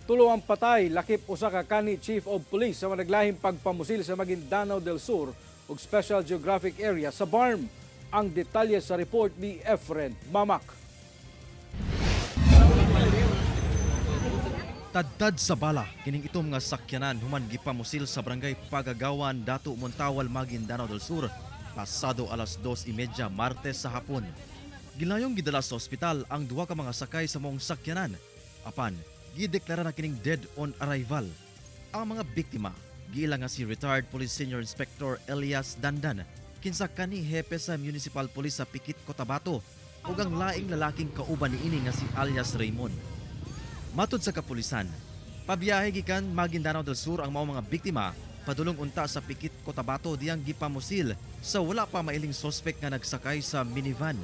Tulo ang patay, lakip usa ka kani Chief of Police sa managlahing pagpamusil sa Maguindanao del Sur ug Special Geographic Area sa BARMM. Ang detalye sa report ni Efren Mamak. Tadtad sa bala kining itom nga sakyanan human gipamusil sa Barangay Pagagawan, Datu Montawal, Maguindanao del Sur pasado alas 2:30 Martes sa hapon. Gilayong gidala sa ospital ang duha ka mga sakay sa maong sakyanan. Apan gideklara na kining dead on arrival. Ang mga biktima giila nga si retired Police Senior Inspector Elias Dandan, kinsa kani hepe sa Municipal Police sa Pikit, Cotabato, ug ang laing lalaking kauban niini nga si alias Raymond. Matud sa kapulisan, pabiyahe gikan Maguindanao del Sur ang maong mga biktima padulong unta sa Pikit, Cotabato diyang gipamusil sa wala pa mailing sospek nga nagsakay sa minivan.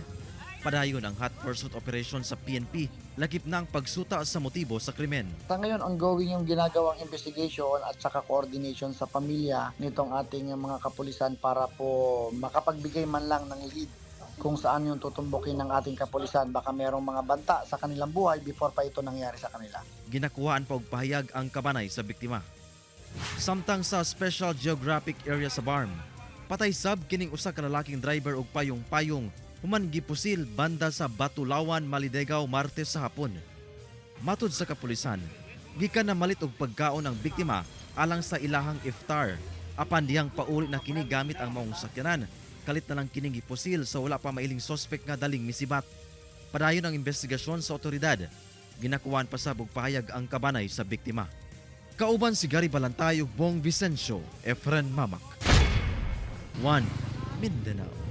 Padayon ang hot pursuit operation sa PNP, lakip na ang pagsuta sa motibo sa krimen. Sa ngayon, ongoing yung ginagawang investigation at saka coordination sa pamilya nitong ating mga kapulisan para po makapagbigay man lang ng lead kung saan yung tutumbukin ng ating kapulisan. Baka merong mga banta sa kanilang buhay before pa ito nangyari sa kanila. Ginakuhaan pa og pahayag ang kabanay sa biktima. Samtang sa Special Geographic Area sa BARMM, patay sab kining usa ka lalaking driver og payong-payong human gipusil banda sa Batulawan, Malidegaw, Martes sa hapon. Matud sa kapulisan, gikan namalit og pagkaon ang biktima alang sa ilahang iftar. Apan diyang pauli na kini gamit ang maong sakyanan, kalit na lang kining gipusil sa wala pa mailing sospek nga daling misibat. Padayon ang investigasyon sa otoridad. Ginakuan pa sab og pahayag ang kabanay sa biktima. Kauban si Gary Balantay ug Bong Vicencio, Efren Mamak. 1 Mindanao.